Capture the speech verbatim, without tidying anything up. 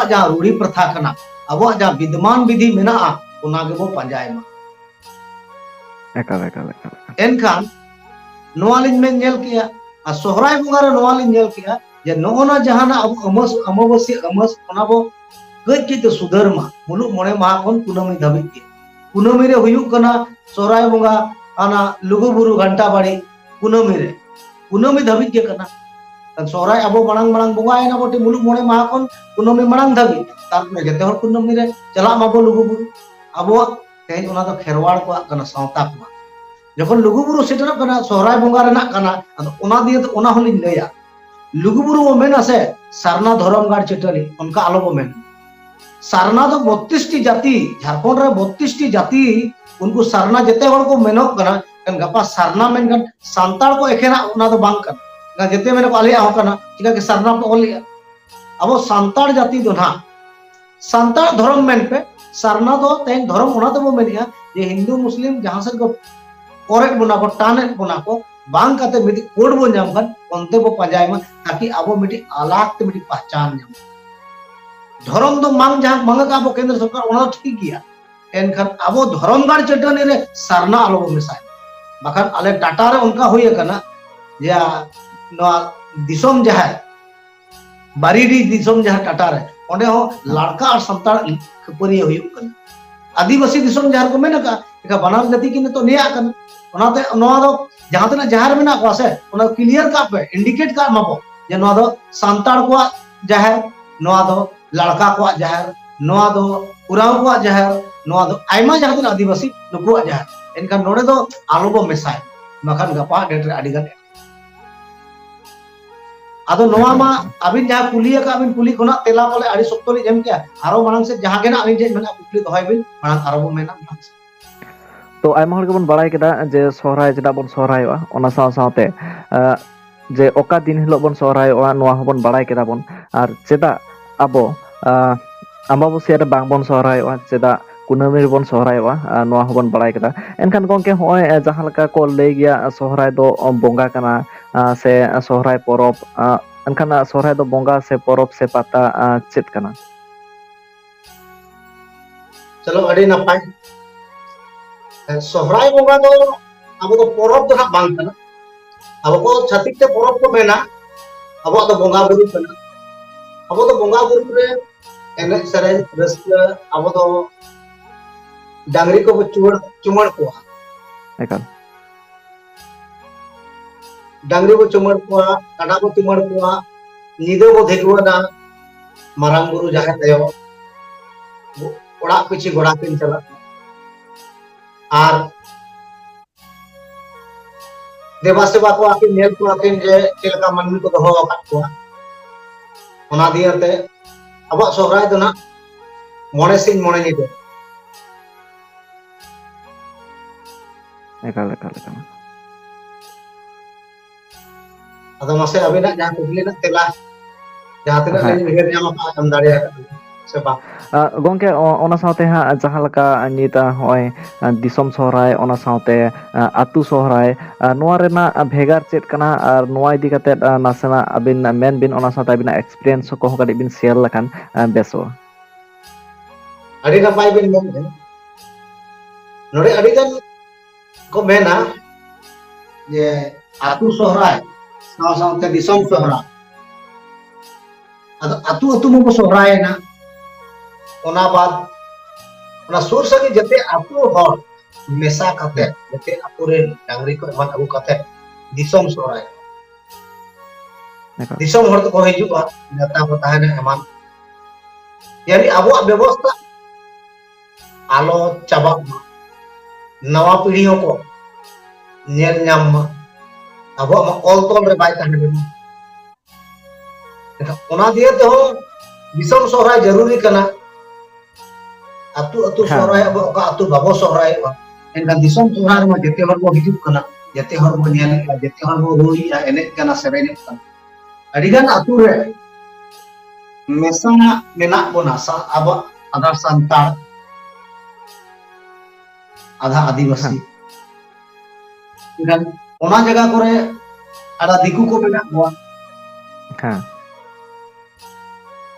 ᱡᱟᱦᱟᱸ ᱨᱩᱲᱤ ᱯᱨᱚᱛᱷᱟ ᱠᱟᱱᱟ, ᱟᱵᱚᱣᱟᱜ ᱡᱟᱦᱟᱸ ᱵᱤᱫᱽᱢᱟᱱ ᱵᱤᱫᱷᱤ ᱢᱮᱱᱟᱜᱼᱟ, ᱚᱱᱟ ᱜᱮᱵᱚ ᱯᱟᱸᱡᱟᱭ ᱢᱟ᱾ ᱮᱠᱟᱞ ᱮᱠᱟᱞ ᱮᱠᱟᱞ᱾ ᱮᱱᱠᱷᱟᱱ ᱱᱚᱣᱟ ᱞᱤᱧ ᱢᱮᱱ ᱧᱮᱞ ᱠᱮᱜᱼᱟ, ᱟᱨ ᱥᱚᱦᱨᱟᱭ ᱵᱚᱸᱜᱟ ᱨᱮ ᱱᱚᱣᱟ ᱞᱤᱧ ᱧᱮᱞ ᱠᱮᱜᱼᱟ ᱡᱮ ᱱᱚᱜᱼᱚ ᱱᱟ ᱡᱟᱦᱟᱱᱟᱜ ᱟᱵᱚ ᱟᱹᱢᱟᱹᱥ, ᱟᱹᱢᱟᱹᱵᱟᱹᱥᱤᱭᱟᱹ ᱟᱹᱢᱟᱹᱥ, ᱚᱱᱟ ᱵᱚ ᱠᱟᱹᱡ ᱠᱟᱹᱡ ᱛᱮ ᱥᱩᱫᱷᱟᱹᱨ ᱢᱟ᱾ ᱢᱩᱞᱩᱜ ᱢᱚᱬᱮ ᱢᱟᱦᱟ ᱠᱷᱚᱱ ᱠᱩᱱᱟᱹᱢᱤ ᱫᱷᱟᱹᱵᱤᱡ ᱜᱮ᱾ ᱠᱩᱱᱟᱹᱢᱤ ᱨᱮ ᱦᱩᱭᱩᱜ ᱠᱟᱱᱟ ᱥᱚᱦᱨᱟᱭ ᱵᱚᱸᱜᱟ, ᱚᱱᱟ ᱞᱩᱜᱩ ᱵᱩᱨᱩ ᱜᱷᱟᱱᱴᱟ ᱵᱟᱲᱤ ᱠᱩᱱᱟᱹᱢᱤ ᱨᱮ, ᱠᱩᱱᱟᱹᱢᱤ ᱫᱷᱟᱹᱵᱤᱡ ᱜᱮ ᱠᱟᱱᱟ᱾ ᱥᱚᱦᱨᱟᱭ ᱟᱵᱚ ᱢᱟᱲᱟᱝ ᱢᱟᱲᱟᱝ ᱵᱚᱸᱜᱟᱭᱮᱱᱟ ᱵᱚᱴᱮ, ᱢᱩᱞᱩᱜ ᱢᱚᱬᱮ ᱢᱟᱦᱟ ᱠᱷᱚᱱ ᱠᱩᱱᱟᱹᱢᱤ ᱢᱟᱲᱟᱝ ᱫᱷᱟᱹᱵᱤᱡ, ᱛᱟᱨᱯᱚᱨᱮ ᱡᱚᱛᱚ ᱦᱚᱲ ᱠᱩᱱᱟᱹᱢᱤ ᱨᱮ ᱪᱟᱞᱟᱜ ᱢᱟᱵᱚ ᱞᱩᱜᱩ ᱵᱩᱨᱩ᱾ ᱟᱵᱚᱣᱟᱜ ᱛᱮᱦᱮᱧ ᱚᱱᱟ ᱫᱚ ᱠᱷᱮᱨᱣᱟᱲ ᱠᱚᱣᱟᱜ ᱠᱟᱱᱟ, ᱥᱟᱶᱛᱟ ᱠᱚᱣᱟᱜ᱾ ᱡᱚᱠᱷᱚᱱ ᱞᱩᱜᱩ ᱵᱩᱨᱩ ᱥᱮᱴᱮᱨᱚᱜ ᱠᱟᱱᱟ, ᱥᱚᱦᱨᱟᱭ ᱵᱚᱸᱜᱟ ᱨᱮᱱᱟᱜ ᱠᱟᱱᱟ, ᱟᱫᱚ ᱚᱱᱟ ᱫᱤᱭᱮ ᱛᱮ ᱚᱱᱟ ᱦᱚᱸᱞᱤᱧ ᱞᱟᱹᱭᱟ, ᱞᱩᱜᱩ ᱵᱩᱨᱩ ᱵᱚ ᱢᱮᱱᱟ ᱥᱮ ᱥᱟᱨᱱᱟ ᱫᱷᱚᱨᱚᱢ ᱜᱟᱲ ᱪᱟᱹᱴᱟᱹᱱᱤ, ᱚᱱᱠᱟ ᱟᱞᱚ ᱵᱚ ᱢᱮᱱ᱾ ᱥᱟᱨᱱᱟ ᱫᱚ ᱵᱚᱛᱛᱨᱤᱥ ᱴᱤ ᱡᱟᱹᱛᱤ, ᱡᱷᱟᱲᱠᱷᱚᱸᱰ ᱨᱮ ᱵᱚᱛᱛᱨᱤᱥ ᱴᱤ ᱡᱟᱹᱛᱤ, ᱩᱱᱠᱩ ᱥᱟᱨᱱᱟ ᱡᱮᱛᱮ ᱦᱚᱲ ᱠᱚ ᱢᱮᱱᱚᱜ ᱠᱟᱱᱟ᱾ ᱮᱱᱠᱷᱟᱱ ᱜᱟᱯᱟ ᱥᱟᱨᱱᱟ ᱢᱮᱱᱠᱷᱟᱱ ᱥᱟᱱᱛᱟᱲ ᱠᱚ ᱮᱠᱷᱮᱱᱟᱜ ᱚᱱᱟ ᱫᱚ ᱵᱟᱝ ᱠᱟᱱᱟ᱾ ᱮᱱᱠᱷᱟᱱ ᱡᱮᱛᱮ ᱢᱮᱱᱟ ᱠᱚ ᱟᱞᱮᱭᱟᱜ ᱦᱚᱸ ᱠᱟᱱᱟ, ᱪᱮᱫᱟᱜ ᱠᱤ ᱥᱟᱨᱱᱟ ᱯᱮ ᱚᱞ ᱞᱮᱜᱼᱟ? ᱟᱵᱚ ᱥᱟᱱᱛᱟᱲ ᱡᱟᱹᱛᱤ ᱫᱚ ᱱᱟᱦᱟᱜ ᱥᱟᱱᱛᱟᱲ ᱫᱷᱚᱨᱚᱢ ᱢᱮᱱ ᱯᱮ, ᱥᱟᱨᱱᱟ ᱫᱚ ᱛᱮᱦᱮᱧ ᱫᱷᱚᱨᱚᱢ ᱚᱱᱟ ᱛᱮᱵᱚ ᱢᱮᱱᱮᱜᱼᱟ ᱡᱮ ᱦᱤᱱᱫᱩ ᱢᱩᱥᱞᱤᱢ ᱡᱟᱦᱟᱸ ᱥᱮᱫ ᱠᱚ ᱚᱨᱮᱫ ᱵᱚᱱᱟ ᱠᱚ, ᱴᱟᱱᱮᱫ ᱵᱚᱱᱟ ᱠᱚ, ᱵᱟᱝ ᱠᱟᱛᱮ ᱢᱤᱫᱴᱤᱡ ᱠᱳᱰ ᱵᱚᱱ ᱧᱟᱢ ᱠᱷᱟᱱ ᱚᱱᱛᱮ ᱵᱚ ᱯᱟᱸᱡᱟᱭ ᱢᱟ, ᱛᱟᱠᱤ ᱟᱵᱚ ᱢᱤᱫᱴᱤᱡ ᱟᱞᱟᱜᱽ ᱛᱮ ᱢᱤᱫᱴᱤᱡ ᱯᱟᱦᱪᱟᱱ ᱧᱟᱢ᱾ ᱫᱷᱚᱨᱚᱢ ᱫᱚ ᱢᱟᱝ ᱡᱟᱦᱟᱸ ᱢᱟᱝ ᱟᱠᱟᱫ ᱟᱵᱚ ᱠᱮᱱᱫᱨᱚ ᱥᱚᱨᱠᱟᱨ, ᱚᱱᱟ ᱫᱚ ᱴᱷᱤᱠ ᱜᱮᱭᱟ, ᱮᱱᱠᱷᱟᱱ ᱟᱵᱚ ᱫᱷᱚᱨᱚᱢ ᱜᱟᱲ ᱪᱟᱹᱴᱟᱹᱱᱤ ᱨᱮ ᱥᱟᱨᱱᱟ ᱟᱞᱚ ᱵᱚ ᱢᱮᱥᱟᱭ ᱢᱟ᱾ ᱵᱟᱠᱷᱟᱱ ᱟᱞᱮ ᱴᱟᱴᱟ ᱨᱮ ᱚᱱᱠᱟ ᱦᱩᱭ ᱟᱠᱟᱱᱟ ᱡᱮ ᱱᱚᱣᱟ ᱫᱤᱥᱚᱢ ᱡᱟᱦᱮᱨ, ᱵᱟᱨᱤᱰᱤ ᱫᱤᱥᱚᱢ ᱡᱟᱦᱮᱨ ᱴᱟᱴᱟ ᱨᱮ, ᱚᱸᱰᱮ ᱦᱚᱸ ᱞᱟᱲᱠᱟ ᱟᱨ ᱥᱟᱱᱛᱟᱲ ᱠᱷᱟᱹᱯᱟᱹᱨᱤᱭᱟᱹ ᱦᱩᱭᱩᱜ ᱠᱟᱱᱟ᱾ ᱟᱹᱫᱤᱵᱟᱹᱥᱤ ᱫᱤᱥᱚᱢ ᱡᱟᱦᱮᱨ ᱠᱚ ᱢᱮᱱ ᱟᱠᱟᱫᱼᱟ, ᱮᱱᱠᱷᱟᱱ ᱵᱟᱱᱟᱨ ᱡᱟᱹᱛᱤ ᱠᱤᱱ ᱱᱤᱛᱚᱜ ᱱᱮᱭᱟᱜ ᱠᱟᱱᱟ᱾ ᱚᱱᱟᱛᱮ ᱱᱚᱣᱟ ᱫᱚ ᱡᱟᱦᱟᱸ ᱛᱤᱱᱟᱹᱜ ᱡᱟᱦᱮᱨ ᱢᱮᱱᱟᱜ ᱠᱚᱣᱟ ᱥᱮ, ᱚᱱᱟ ᱠᱞᱤᱭᱟᱨ ᱠᱟᱜ ᱯᱮ, ᱤᱱᱰᱤᱠᱮᱴ ᱠᱟᱜ ᱢᱟᱵᱚ ᱡᱮ ᱱᱚᱣᱟ ᱫᱚ ᱥᱟᱱᱛᱟᱲ ᱠᱚᱣᱟᱜ ᱡᱟᱦᱮᱨ, ᱱᱚᱣᱟ ᱫᱚ ᱞᱟᱲᱠᱟ ᱠᱚᱣᱟᱜ ᱡᱟᱦᱮᱨ, ᱱᱚᱣᱟ ᱫᱚ ᱩᱨᱟᱣ ᱠᱚᱣᱟᱜ ᱡᱟᱦᱮᱨ, ᱱᱚᱣᱟ ᱫᱚ ᱟᱭᱢᱟ ᱡᱟᱦᱟᱸ ᱛᱤᱱᱟᱹᱜ ᱟᱹᱫᱤᱵᱟᱹᱥᱤ ᱱᱩᱠᱩᱣᱟᱜ ᱡᱟᱦᱮᱨ᱾ ᱮᱱᱠᱷᱟᱱ ᱱᱚᱰᱮ ᱫᱚ ᱟᱞᱚ ᱵᱚ ᱢᱮᱥᱟᱭ, ᱵᱟᱠᱷᱟᱱ ᱜᱟᱯᱟ ᱰᱮᱴ ᱨᱮ ᱟᱹᱰᱤ ᱜᱟᱱ ᱟᱹᱵᱤᱱ ᱡᱟᱦᱟᱸ ᱠᱩᱞᱤ ᱟᱠᱟᱫ ᱵᱤᱱ ᱠᱩᱞᱤ ᱠᱷᱚᱱᱟᱜ ᱛᱮᱞᱟ ᱵᱚᱞᱮ ᱟᱹᱰᱤ ᱥᱚᱠᱛᱚ ᱞᱤᱧ ᱮᱢ ᱠᱮᱜᱼᱟ᱾ ᱟᱨᱚ ᱢᱟᱲᱟᱝ ᱥᱮᱫ ᱡᱟᱦᱟᱸ ᱜᱮ ᱱᱟᱜ ᱟᱹᱵᱤᱱ ᱴᱷᱮᱱ ᱢᱮᱱᱟᱜ ᱠᱩᱠᱞᱤ ᱫᱚᱦᱚᱭ ᱵᱤᱱ, ᱢᱟᱲᱟᱝ ᱟᱨᱚ ᱵᱚᱱ ᱢᱮᱱᱟ ᱢᱟᱲᱟᱝ ᱥᱮᱫ᱾ ᱛᱚ ᱟᱭᱢᱟ ᱦᱚᱲ ᱜᱮᱵᱚᱱ ᱵᱟᱲᱟᱭ ᱠᱮᱫᱟ ᱡᱮ ᱥᱚᱦᱨᱟᱭ ᱪᱮᱫᱟᱜ ᱵᱚᱱ ᱥᱚᱦᱨᱟᱭᱚᱜᱼᱟ, ᱚᱱᱟ ᱥᱟᱶ ᱥᱟᱶᱛᱮ, ᱟᱸ, ᱡᱮ ᱚᱠᱟ ᱫᱤᱱ ᱦᱤᱞᱳᱜ ᱵᱚᱱ ᱥᱚᱦᱨᱟᱭᱚᱜᱼᱟ, ᱱᱚᱣᱟ ᱦᱚᱸᱵᱚᱱ ᱵᱟᱲᱟᱭ ᱠᱮᱫᱟ ᱵᱚᱱ᱾ ᱟᱨ ᱪᱮᱫᱟᱜ ᱟᱵᱚ, ᱟᱸ, ᱟᱢᱵᱟᱵᱟᱹᱥᱭᱟᱹ ᱨᱮ ᱵᱟᱝ ᱵᱚᱱ ᱥᱚᱦᱨᱟᱭᱚᱜᱼᱟ, ᱪᱮᱫᱟᱜ ᱠᱩᱱᱟᱹᱢᱤ ᱨᱮᱵᱚᱱ ᱥᱚᱦᱨᱟᱭᱚᱜᱼᱟ, ᱟᱨ ᱱᱚᱣᱟ ᱦᱚᱸᱵᱚᱱ ᱵᱟᱲᱟᱭ ᱠᱮᱫᱟ᱾ ᱮᱱᱠᱷᱟᱱ ᱜᱚᱢᱠᱮ, ᱦᱚᱸᱜᱼᱚᱭ ᱡᱟᱦᱟᱸ ᱞᱮᱠᱟ ᱠᱚ ᱞᱟᱹᱭ ᱜᱮᱭᱟ, ᱥᱚᱦᱨᱟᱭ ᱫᱚ ᱵᱚᱸᱜᱟ ᱠᱟᱱᱟ, ᱟᱸ, ᱥᱮ ᱥᱚᱦᱨᱟᱭ ᱯᱚᱨᱚᱵᱽ, ᱟᱸ, ᱮᱱᱠᱷᱟᱱ ᱥᱚᱦᱨᱟᱭ ᱫᱚ ᱵᱚᱸᱜᱟ ᱥᱮ ᱯᱚᱨᱚᱵᱽ ᱥᱮ ᱯᱟᱛᱟ, ᱟᱸ, ᱪᱮᱫ ᱠᱟᱱᱟ? ᱪᱚᱞᱚ, ᱟᱹᱰᱤ ᱱᱟᱯᱟᱭ᱾ ᱥᱚᱦᱨᱟᱭ ᱵᱚᱸᱜᱟ ᱫᱚ ᱟᱵᱚ ᱫᱚ ᱯᱚᱨᱚᱵᱽ ᱫᱚ ᱦᱟᱸᱜ ᱵᱟᱝ ᱠᱟᱱᱟ᱾ ᱟᱵᱚ ᱠᱚ ᱪᱷᱟᱹᱛᱤᱠ ᱛᱮ ᱯᱚᱨᱚᱵᱽ ᱠᱚ ᱢᱮᱱᱟ, ᱟᱵᱚᱣᱟᱜ ᱫᱚ ᱵᱚᱸᱜᱟ ᱵᱩᱨᱩ ᱠᱟᱱᱟ᱾ ᱟᱵᱚ ᱫᱚ ᱵᱚᱸᱜᱟ ᱵᱩᱨᱩ ᱨᱮ ᱮᱱᱮᱡ ᱥᱮᱨᱮᱧ ᱨᱟᱹᱥᱠᱟᱹ, ᱟᱵᱚ ᱫᱚ ᱰᱟᱝᱨᱤ ᱠᱚᱵᱚ ᱪᱩᱢᱟᱹᱲ, ᱪᱩᱢᱟᱹᱲ ᱠᱚᱣᱟ᱾ ᱮᱠᱟᱞ᱾ ᱰᱟᱝᱨᱤ ᱵᱚ ᱪᱩᱢᱟᱹᱲ ᱠᱚᱣᱟ, ᱠᱟᱰᱟ ᱵᱚ ᱪᱩᱢᱟᱹᱲ ᱠᱚᱣᱟ, ᱧᱤᱫᱟᱹ ᱵᱚ ᱫᱷᱤᱜᱩᱣᱟᱱᱟ ᱢᱟᱨᱟᱝ ᱵᱩᱨᱩ ᱡᱟᱦᱮᱨ ᱟᱭᱳ, ᱚᱲᱟᱜ ᱯᱤᱪᱷᱤ ᱜᱚᱲᱟ ᱠᱤᱱ ᱪᱟᱞᱟᱜᱼᱟ᱾ ᱟᱨ ᱫᱮᱵᱟ ᱥᱮᱵᱟ ᱠᱚᱣᱟ ᱠᱤᱱ, ᱧᱮᱞ ᱠᱚᱣᱟ ᱠᱤᱱ ᱡᱮ ᱪᱮᱫ ᱞᱮᱠᱟ ᱢᱟᱹᱱᱢᱤ ᱠᱚ ᱫᱚᱦᱚ ᱟᱠᱟᱫ ᱠᱚᱣᱟ᱾ ᱚᱱᱟ ᱫᱤᱭᱮ ᱛᱮ ᱟᱵᱚᱣᱟᱜ ᱥᱚᱦᱨᱟᱭ ᱫᱚ ᱱᱟᱜ ᱢᱚᱬᱮ ᱥᱤᱧ ᱢᱚᱬᱮ ᱧᱤᱫᱟᱹ᱾ ᱮᱠᱟᱞ, ᱮᱠᱟᱞ, ᱮᱠᱟᱞ᱾ ᱟᱫᱚ ᱢᱟᱥᱮ ᱟᱹᱵᱤᱱᱟᱜ ᱡᱟᱦᱟᱸ ᱠᱩᱠᱞᱤ ᱨᱮᱱᱟᱜ ᱛᱮᱞᱟ, ᱡᱟᱦᱟᱸ ᱛᱤᱱᱟᱹᱜ ᱦᱮᱸ᱾ ᱞᱤᱧ ᱩᱭᱦᱟᱹᱨ ᱧᱟᱢ ᱟᱠᱟᱫᱼᱟ, ᱮᱢ ᱫᱟᱲᱮ ᱟᱠᱟᱫ ᱞᱤᱧ ᱥᱮ ᱵᱟᱝ? ᱟ, ᱜᱚᱝᱠᱮ, ᱚ-, ᱚᱱᱟ ᱥᱟᱶᱛᱮ ᱦᱟᱸᱜ ᱡᱟᱦᱟᱸ ᱞᱮᱠᱟ ᱱᱤᱛ, ᱟ, ᱦᱚᱸᱜᱼᱚᱭ, ᱟ, ᱫᱤᱥᱚᱢ ᱥᱚᱦᱨᱟᱭ, ᱚᱱᱟ ᱥᱟᱶᱛᱮ, ᱟ, ᱟᱹᱛᱩ ᱥᱚᱦᱨᱟᱭ, ᱟ, ᱱᱚᱣᱟ ᱨᱮᱱᱟᱜ ᱵᱷᱮᱜᱟᱨ ᱪᱮᱫ ᱠᱟᱱᱟ? ᱟᱨ ᱱᱚᱣᱟ ᱤᱫᱤ ᱠᱟᱛᱮᱫ, ᱟ, ᱱᱟᱥᱮᱱᱟᱜ ᱟᱹᱵᱤᱱ ᱢᱮᱱ ᱵᱤᱱ, ᱚᱱᱟ ᱥᱟᱶᱛᱮ ᱟᱹᱵᱤᱱᱟᱜ experience ᱠᱚᱦᱚᱸ ᱠᱟᱹᱴᱤᱡ ᱵᱤᱱ share ᱞᱮᱠᱷᱟᱱ, ᱟ, ᱵᱮᱥᱚᱜᱼᱟ᱾ ᱟᱹᱰᱤ ᱱᱟᱯᱟᱭ ᱵᱤᱱ ᱢᱮᱱ ᱠᱮᱫᱟ᱾ ᱱᱚᱰᱮ ᱟᱹᱰᱤ ᱜᱟᱱ ᱠᱚ ᱢᱮᱱᱟ ᱡᱮ ᱟᱹᱛᱩ ᱥᱚᱦᱨᱟᱭ ᱥᱟᱶ ᱥᱟᱶᱛᱮ ᱫᱤᱥᱚᱢ ᱥᱚᱦᱨᱟᱭ᱾ ᱟᱫᱚ ᱟᱹᱛᱩ ᱟᱹᱛᱩ ᱢᱟᱵᱚ ᱥᱚᱦᱨᱟᱭᱮᱱᱟ, ᱚᱱᱟ ᱵᱟᱫ ᱚᱱᱟ ᱥᱩᱨ ᱥᱟᱺᱜᱤᱧ ᱡᱮᱛᱮ ᱟᱹᱛᱩ ᱦᱚᱲ ᱢᱮᱥᱟ ᱠᱟᱛᱮ, ᱡᱮᱛᱮ ᱟᱹᱛᱩ ᱨᱮᱱ ᱰᱟᱝᱨᱤ ᱠᱚ ᱮᱢᱟᱱ ᱟᱹᱜᱩ ᱠᱟᱛᱮ ᱫᱤᱥᱚᱢ ᱥᱚᱦᱨᱟᱭ᱾ ᱮᱠᱟᱞ᱾ ᱫᱤᱥᱚᱢ ᱦᱚᱲ ᱫᱚᱠᱚ ᱦᱤᱡᱩᱜᱼᱟ, ᱱᱮᱣᱛᱟ ᱠᱚ ᱛᱟᱦᱮᱱᱟ ᱮᱢᱟᱱ᱾ ᱡᱟᱹᱱᱤᱡ ᱟᱵᱚᱣᱟᱜ ᱵᱮᱵᱚᱥᱛᱷᱟ ᱟᱞᱚ ᱪᱟᱵᱟᱜ ᱢᱟ, ᱱᱟᱣᱟ ᱯᱤᱲᱦᱤ ᱦᱚᱸᱠᱚ ᱧᱮᱞ ᱧᱟᱢ ᱢᱟ, ᱟᱵᱚᱣᱟᱜ ᱢᱟ ᱚᱞ ᱛᱚᱞ ᱨᱮ ᱵᱟᱭ ᱛᱟᱦᱮᱸ ᱞᱮᱱᱟ᱾ ᱮᱱᱠᱷᱟᱱ ᱚᱱᱟ ᱫᱤᱭᱮ ᱛᱮᱦᱚᱸ ᱫᱤᱥᱚᱢ ᱥᱚᱦᱨᱟᱭ ᱡᱟᱹᱨᱩᱨᱤ ᱠᱟᱱᱟ᱾ ᱟᱹᱛᱩ ᱟᱹᱛᱩ ᱦᱮᱸ᱾ ᱥᱚᱦᱨᱟᱭᱚᱜ ᱵᱚ, ᱚᱠᱟ ᱟᱹᱛᱩ ᱵᱟᱵᱚ ᱥᱚᱦᱨᱟᱭᱚᱜᱼᱟ, ᱮᱱᱠᱷᱟᱱ ᱫᱤᱥᱚᱢ ᱥᱚᱦᱨᱟᱭ ᱨᱮᱢᱟ ᱡᱮᱛᱮ ᱦᱚᱲ ᱵᱚ ᱦᱤᱡᱩᱜ ᱠᱟᱱᱟ, ᱡᱮᱛᱮ ᱦᱚᱲ ᱵᱚ ᱧᱮᱞᱮᱫᱼᱟ, ᱡᱮᱛᱮ ᱦᱚᱲ ᱵᱚ ᱨᱩᱭᱮᱫᱼᱟ, ᱮᱱᱮᱡ ᱠᱟᱱᱟ, ᱥᱮᱨᱮᱧᱚᱜ ᱠᱟᱱᱟ᱾ ᱟᱹᱰᱤᱜᱟᱱ ᱟᱹᱛᱩ ᱨᱮ ᱢᱮᱥᱟ ᱢᱮᱱᱟᱜ ᱵᱚᱱᱟ, ᱥᱟ-, ᱟᱵᱚᱣᱟᱜ ᱟᱫᱷᱟ ᱥᱟᱱᱛᱟᱲ, ᱟᱫᱷᱟ ᱟᱹᱫᱤᱵᱟᱹᱥᱤ᱾ ᱦᱮᱸ᱾ ᱮᱱᱠᱷᱟᱱ ᱚᱱᱟ ᱡᱟᱭᱜᱟ ᱠᱚᱨᱮ ᱟᱫᱷᱟ ᱫᱤᱠᱩ ᱠᱚ ᱢᱮᱱᱟᱜ ᱠᱚᱣᱟ᱾ ᱦᱮᱸ᱾